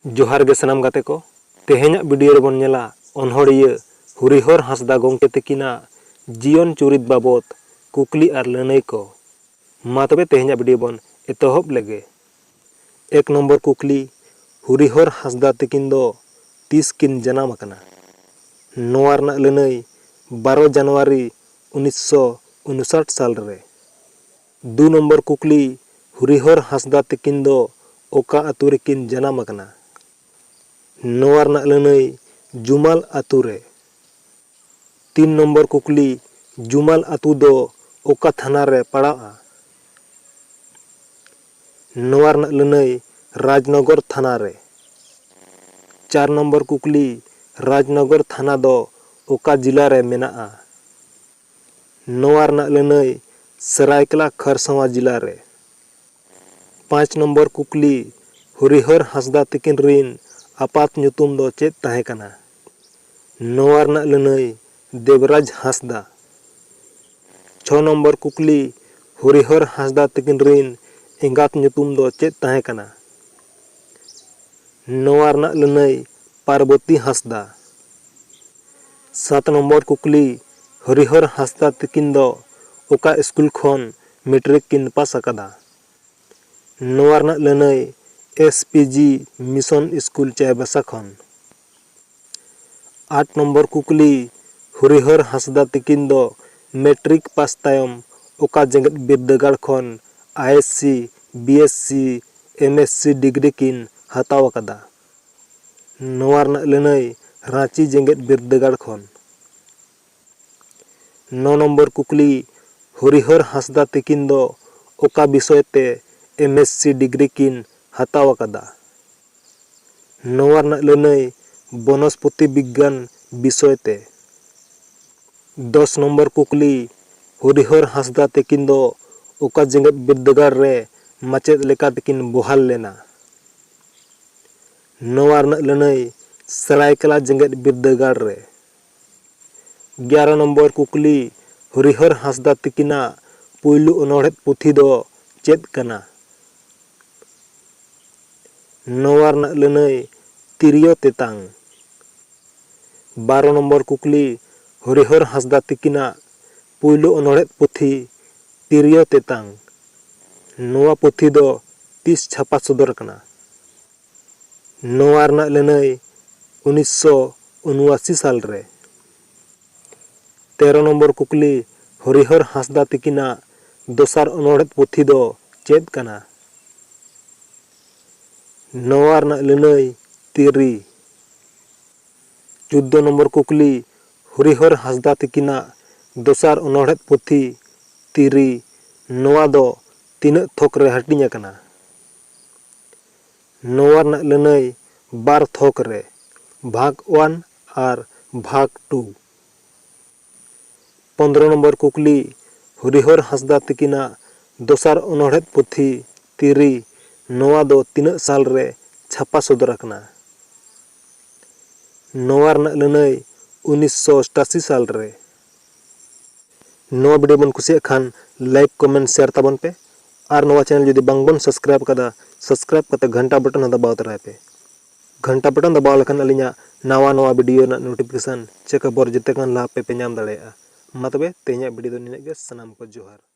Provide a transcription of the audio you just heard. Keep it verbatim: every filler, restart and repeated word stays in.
ᱡᱚᱦᱟᱨ ᱜᱮ ᱥᱟᱱᱟᱢ ᱜᱟᱛᱮ ᱠᱚ᱾ ᱛᱮᱦᱮᱧᱟᱜ ᱵᱷᱤᱰᱤᱭᱳ ᱨᱮᱵᱚᱱ ᱧᱮᱞᱟ ᱚᱱᱚᱬᱦᱤᱭᱟᱹ ᱦᱚᱨᱤᱦᱚᱨ ᱦᱟᱸᱥᱫᱟ ᱜᱚᱢᱠᱮ ᱛᱤᱠᱤᱱᱟᱜ ᱡᱤᱭᱚᱱ ᱪᱩᱨᱤᱛ ᱵᱟᱵᱚᱛ ᱠᱩᱠᱞᱤ ᱟᱨ ᱞᱟᱹᱱᱟᱹᱭ ᱠᱚ᱾ ᱢᱟ ᱛᱚᱵᱮ ᱛᱮᱦᱮᱧᱟᱜ ᱵᱷᱤᱰᱤᱭᱳ ᱵᱚᱱ ᱮᱛᱚᱦᱚᱵ ᱞᱮᱜᱮ᱾ ᱮᱠ ᱱᱚᱢᱵᱚᱨ ᱠᱩᱠᱞᱤ, ᱦᱚᱨᱤᱦᱚᱨ ᱦᱟᱸᱥᱫᱟ ᱛᱤᱠᱤᱱ ᱫᱚ ᱛᱤᱥ ᱠᱤᱱ ᱡᱟᱱᱟᱢ ᱟᱠᱟᱱᱟ? ᱱᱚᱣᱟ ᱨᱮᱱᱟᱜ ᱞᱟᱹᱱᱟᱹᱭ ᱵᱟᱨᱚ ᱡᱟᱱᱩᱣᱟᱨᱤ ᱩᱱᱤᱥᱥᱚ ᱩᱱᱩᱥᱟᱴ ᱥᱟᱞ ᱨᱮ᱾ ᱫᱩ ᱱᱚᱢᱵᱚᱨ ᱠᱩᱠᱞᱤ, ᱦᱚᱨᱤᱦᱚᱨ ᱦᱟᱸᱥᱫᱟ ᱛᱤᱠᱤᱱ ᱫᱚ ᱚᱠᱟ ᱟᱹᱛᱩ ᱨᱮᱠᱤᱱ ᱡᱟᱱᱟᱢ ᱟᱠᱟᱱᱟ? ᱱᱚᱣᱟ ᱨᱮᱱᱟᱜ ᱞᱟᱹᱱᱟᱹᱭ ᱡᱩᱢᱟᱞ ᱟᱹᱛᱩ ᱨᱮ᱾ ᱛᱤᱱ ᱱᱚᱢᱵᱚᱨ ᱠᱩᱠᱞᱤ, ᱡᱩᱢᱟᱞ ᱟᱹᱛᱩ ᱫᱚ ᱚᱠᱟ ᱛᱷᱟᱱᱟ ᱨᱮ ᱯᱟᱲᱟᱜᱼᱟ? ᱱᱚᱣᱟ ᱨᱮᱱᱟᱜ ᱞᱟᱹᱱᱟᱹᱭ ᱨᱟᱡᱽᱱᱚᱜᱚᱨ ᱛᱷᱟᱱᱟ ᱨᱮ᱾ ᱪᱟᱨ ᱱᱚᱢᱵᱚᱨ ᱠᱩᱠᱞᱤ, ᱨᱟᱡᱽᱱᱚᱜᱚᱨ ᱛᱷᱟᱱᱟ ᱫᱚ ᱚᱠᱟ ᱡᱤᱞᱟ ᱨᱮ ᱢᱮᱱᱟᱜᱼᱟ? ᱱᱚᱣᱟ ᱨᱮᱱᱟᱜ ᱞᱟᱹᱱᱟᱹᱭ ᱥᱟᱹᱨᱟᱭᱠᱮᱞᱟ ᱠᱷᱟᱨᱥᱟᱣᱟ ᱡᱤᱞᱟ ᱨᱮ᱾ ᱯᱟᱸᱪ ᱱᱚᱢᱵᱚᱨ ᱠᱩᱠᱞᱤ, ᱦᱚᱨᱤᱦᱚᱨ ᱦᱟᱸᱥᱫᱟ ᱛᱤᱠᱤᱱ ᱨᱤᱱ ᱟᱯᱟᱛ ᱧᱩᱛᱩᱢ ᱫᱚ ᱪᱮᱫ ᱛᱟᱦᱮᱸ ᱠᱟᱱᱟ? ᱱᱚᱣᱟ ᱨᱮᱱᱟᱜ ᱞᱟᱹᱱᱟᱹᱭ ᱫᱮᱵᱽᱨᱟᱡᱽ ᱦᱟᱸᱥᱫᱟ᱾ ᱪᱷᱚ ᱱᱚᱢᱵᱚᱨ ᱠᱩᱠᱞᱤ, ᱦᱚᱨᱤᱦᱚᱨ ᱦᱟᱸᱥᱫᱟ ᱛᱤᱠᱤᱱ ᱨᱤᱱ ᱮᱸᱜᱟᱛ ᱧᱩᱛᱩᱢ ᱫᱚ ᱪᱮᱫ ᱛᱟᱦᱮᱸ ᱠᱟᱱᱟ? ᱱᱚᱣᱟ ᱨᱮᱱᱟᱜ ᱞᱟᱹᱱᱟᱹᱭ ᱯᱟᱨᱵᱚᱛᱤ ᱦᱟᱸᱥᱫᱟ᱾ ᱥᱟᱛ ᱱᱚᱢᱵᱚᱨ ᱠᱩᱠᱞᱤ, ᱦᱚᱨᱤᱦᱚᱨ ᱦᱟᱸᱥᱫᱟ ᱛᱤᱠᱤᱱ ᱫᱚ ᱚᱠᱟ ᱥᱠᱩᱞ ᱠᱷᱚᱱ ᱢᱮᱴᱨᱤᱠ ᱠᱤᱱ ᱯᱟᱥ ᱟᱠᱟᱫᱟ? ᱱᱚᱣᱟ ᱨᱮᱱᱟᱜ ᱞᱟᱹᱱᱟᱹᱭ S P G mission school Chaibasa ᱠᱷᱚᱱ᱾ ᱟᱴ ᱱᱚᱢᱵᱚᱨ ᱠᱩᱠᱞᱤ, ᱦᱚᱨᱤᱦᱚᱨ ᱦᱟᱸᱥᱫᱟ ᱛᱤᱠᱤᱱ ᱫᱚ ᱢᱮᱴᱨᱤᱠ ᱯᱟᱥ ᱛᱟᱭᱚᱢ ᱚᱠᱟ ᱡᱮᱜᱮᱛ ᱵᱤᱨᱫᱟᱹᱜᱟᱲ ᱠᱷᱚᱱ I S C, B S C, M S C degree ᱠᱤᱱ ᱦᱟᱛᱟᱣ ᱟᱠᱟᱫᱟ? ᱱᱚᱣᱟ ᱨᱮᱱᱟᱜ ᱞᱟᱹᱱᱟᱹᱭ ᱨᱟᱸᱪᱤ ᱡᱮᱜᱮᱛ ᱵᱤᱨᱫᱟᱹᱜᱟᱲ ᱠᱷᱚᱱ᱾ ᱱᱚ ᱱᱚᱢᱵᱚᱨ ᱠᱩᱠᱞᱤ, ᱦᱚᱨᱤᱦᱚᱨ ᱦᱟᱸᱥᱫᱟ ᱛᱤᱠᱤᱱ ᱫᱚ ᱚᱠᱟ ᱵᱤᱥᱚᱭ ᱛᱮ ᱮᱢ ᱮᱥ ᱥᱤ ᱰᱤᱜᱽᱨᱤ ᱠᱤᱱ ᱦᱟᱛᱟᱣ ᱟᱠᱟᱫᱟ? ᱱᱚᱣᱟ ᱨᱮᱱᱟᱜ ᱞᱟᱹᱱᱟᱹᱭ ᱵᱚᱱᱚᱥᱯᱚᱛᱤ ᱵᱤᱜᱽᱜᱟᱱ ᱵᱤᱥᱚᱭ ᱛᱮ᱾ ᱫᱚᱥ ᱱᱚᱢᱵᱚᱨ ᱠᱩᱠᱞᱤ, ᱦᱚᱨᱤᱦᱚᱨ ᱦᱟᱸᱥᱫᱟ ᱛᱤᱠᱤᱱ ᱫᱚ ᱚᱠᱟ ᱡᱮᱜᱮᱛ ᱵᱤᱨᱫᱟᱹᱜᱟᱲ ᱨᱮ ᱢᱟᱪᱮᱫ ᱞᱮᱠᱟ ᱛᱮᱠᱤᱱ ᱵᱚᱦᱟᱞ ᱞᱮᱱᱟ? ᱱᱚᱣᱟ ᱨᱮᱱᱟᱜ ᱞᱟᱹᱱᱟᱹᱭ ᱥᱟᱨᱟᱭᱠᱮᱞᱟ ᱡᱮᱜᱮᱛ ᱵᱤᱨᱫᱟᱹᱜᱟᱲ ᱨᱮ᱾ ᱮᱜᱟᱨᱚ ᱱᱚᱢᱵᱚᱨ ᱠᱩᱠᱞᱤ, ᱦᱚᱨᱤᱦᱚᱨ ᱦᱟᱸᱥᱫᱟ ᱛᱤᱠᱤᱱᱟᱜ ᱯᱩᱭᱞᱩ ᱚᱱᱚᱬᱦᱮ ᱯᱩᱛᱷᱤ ᱫᱚ ᱪᱮᱫ ᱠᱟᱱᱟ? ᱱᱚᱣᱟ ᱨᱮᱱᱟᱜ ᱞᱟᱹᱱᱟᱹᱭ ᱛᱤᱨᱭᱳ ᱛᱮᱛᱟᱝ᱾ ᱵᱟᱨᱚ ᱱᱚᱢᱵᱚᱨ ᱠᱩᱠᱞᱤ, ᱦᱚᱨᱤᱦᱚᱨ ᱦᱟᱸᱥᱫᱟ ᱛᱤᱠᱤᱱᱟᱜ ᱯᱩᱭᱞᱩ ᱚᱱᱚᱬᱦᱮᱫ ᱯᱩᱛᱷᱤ ᱛᱤᱨᱭᱳ ᱛᱮᱛᱟᱝ᱾ ᱱᱚᱣᱟ ᱯᱩᱛᱷᱤ ᱫᱚ ᱛᱤᱥ ᱪᱷᱟᱯᱟ ᱥᱚᱫᱚᱨ ᱟᱠᱟᱱᱟ? ᱱᱚᱣᱟ ᱨᱮᱱᱟᱜ ᱞᱟᱹᱱᱟᱹᱭ ᱩᱱᱤᱥᱥᱚ ᱩᱱᱩᱟᱥᱤ ᱥᱟᱞ ᱨᱮ᱾ ᱛᱮᱨᱚ ᱱᱚᱢᱵᱚᱨ ᱠᱩᱠᱞᱤ, ᱦᱚᱨᱤᱦᱚᱨ ᱦᱟᱸᱥᱫᱟ ᱛᱤᱠᱤᱱᱟᱜ ᱫᱚᱥᱟᱨ ᱚᱱᱚᱬᱦᱮᱫ ᱯᱩᱛᱷᱤ ᱫᱚ ᱪᱮᱫ ᱠᱟᱱᱟ? ᱱᱚᱣᱟ ᱨᱮᱱᱟᱜ ᱞᱟᱹᱱᱟᱹᱭ ᱛᱤᱨᱤ᱾ ᱪᱳᱫᱫᱳ ᱱᱚᱢᱵᱚᱨ ᱠᱩᱠᱞᱤ, ᱦᱚᱨᱤᱦᱚᱨ ᱦᱟᱸᱥᱫᱟ ᱛᱤᱠᱤᱱᱟᱜ ᱫᱚᱥᱟᱨ ᱚᱱᱚᱬᱦᱮᱫ ᱯᱩᱛᱷᱤ ᱛᱤᱨᱤ, ᱱᱚᱣᱟ ᱫᱚ ᱛᱤᱱᱟᱹᱜ ᱛᱷᱚᱠ ᱨᱮ ᱦᱟᱹᱴᱤᱧ ᱟᱠᱟᱱᱟ? ᱱᱚᱣᱟ ᱨᱮᱱᱟᱜ ᱞᱟᱹᱱᱟᱹᱭ ᱵᱟᱨ ᱛᱷᱚᱠ ᱨᱮ, ᱵᱷᱟᱜᱽ ᱚᱣᱟᱱ ᱟᱨ ᱵᱷᱟᱜᱽ ᱴᱩ᱾ ᱯᱚᱱᱫᱽᱨᱚ ᱱᱚᱢᱵᱚᱨ ᱠᱩᱠᱞᱤ, ᱦᱚᱨᱤᱦᱚᱨ ᱦᱟᱸᱥᱫᱟ ᱛᱤᱠᱤᱱᱟᱜ ᱫᱚᱥᱟᱨ ᱚᱱᱚᱬᱦᱮᱫ ᱯᱩᱛᱷᱤ ᱛᱤᱨᱤ, ᱱᱚᱣᱟ ᱫᱚ ᱛᱤᱱᱟᱹᱜ ᱥᱟᱞ ᱨᱮ ᱪᱷᱟᱯᱟ ᱥᱚᱫᱚᱨ ᱟᱠᱟᱱᱟ? ᱱᱚᱣᱟ ᱨᱮᱱᱟᱜ ᱞᱟᱹᱱᱟᱹᱭ ᱩᱱᱤᱥᱥᱚ ᱚᱥᱴᱟᱥᱤ ᱥᱟᱞ ᱨᱮ᱾ ᱱᱚᱣᱟ video ᱵᱚᱱ ᱠᱩᱥᱤᱭᱟᱜ ᱠᱷᱟᱱ like, comment, share ᱛᱟᱵᱚᱱ ᱯᱮ᱾ ᱟᱨ ᱱᱚᱣᱟ channel ᱡᱩᱫᱤ ᱵᱟᱝᱵᱚᱱ subscribe ᱠᱟᱫᱟ, subscribe ᱠᱟᱛᱮ ᱜᱷᱟᱱᱴᱟ button ᱦᱚᱸ ᱫᱟᱵᱟᱣ ᱛᱚᱨᱟᱭ ᱯᱮ᱾ ᱜᱷᱟᱱᱴᱟ button ᱫᱟᱵᱟᱣ ᱞᱮᱠᱷᱟᱱ ᱟᱹᱞᱤᱧᱟᱜ ᱱᱟᱣᱟ ᱱᱟᱣᱟ video ᱨᱮᱱᱟᱜ notification ᱪᱮ ᱠᱷᱚᱵᱚᱨ ᱡᱮᱛᱮ ᱠᱷᱚᱱ ᱞᱟᱦᱟ ᱯᱮ, ᱯᱮ ᱧᱟᱢ ᱫᱟᱲᱮᱭᱟᱜᱼᱟ᱾ ᱢᱟ ᱛᱚᱵᱮ ᱛᱮᱦᱮᱧᱟᱜ video ᱫᱚ ᱱᱤᱱᱟᱹᱜ ᱜᱮ᱾ ᱥᱟᱱᱟᱢ ᱠᱚ ᱡᱚᱦᱟᱨ᱾